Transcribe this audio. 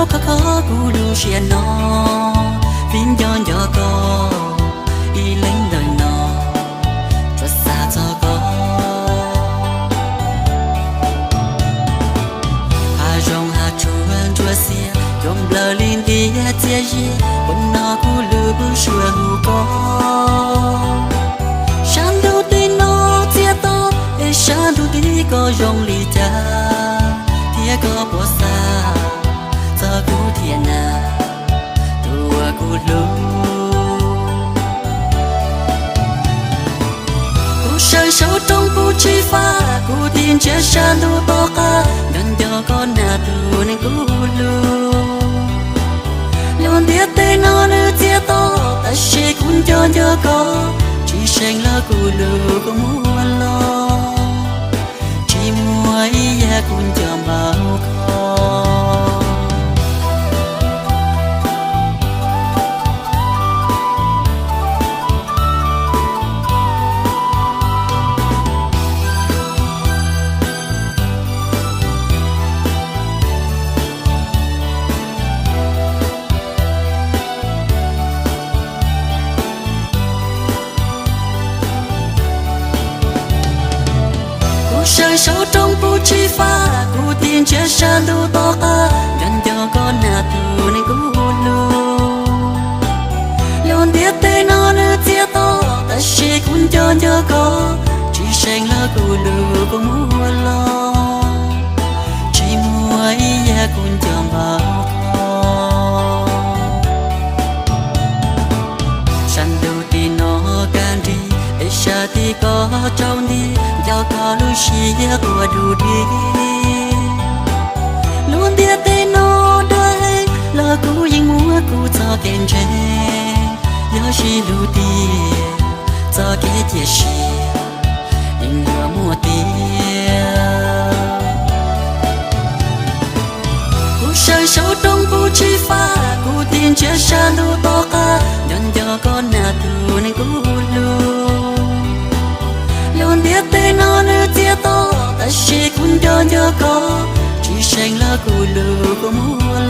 Rau qhov koj kuv lub siab no, vim nco nco koj ib leeg ntawm no, tsuas xav txog koj. Hav zoov hav tsuag ntsuab xiab, cua nplawm li ntiaj txiag ziab, ua no kuv lub suab hu koj. Sab ntuj tim no txias to, es sab ntuj tim koj zoo li cas, thiab koj puas xav txog kuv thiab na, tus uas kuv hlub. Kuv sawv saum roob puv tshis faj, kuv tig ntsia sab ntuj tom qab, nco nco koj na tus neeg kuv hlub. Lub ntiaj teb no nws txias to, tab sis kuv nco nco koj, tsis seem los kuv lub kua muag los, tsis muaj ib yam kuv nco npaum koj. Kuv sawv saum roob puv tshis faj, kuv tig ntsia sab ntuj tom qab, nco nco koj na tus neeg kuv hlub. Lub ntiaj teb no nws txias to, tab sis kuv nco nco koj, tsis seem los kuv lub kua muag los, tsis muaj ib yam kuv nco npaum koj. Sab ntuj tim no kaj nrig, es sab tim koj tsaus nti, nco koj lub siab quaj du di. Lub ntiaj teb no dawb heev los kuv yeej muaj kuv txoj kev ntseeg, yog sib hlub tiag txoj kev cia siab yeej yuav muaj tiag. Kuv sawv saum roob puv tshis faj, kuv tig ntsia sab ntuj tom qab, nco nco koj na tus neeg kuv hlub. Lub ntiaj teb no nws txias to, tab sis kuv nco nco koj, tsis seem los kuv lub kua muag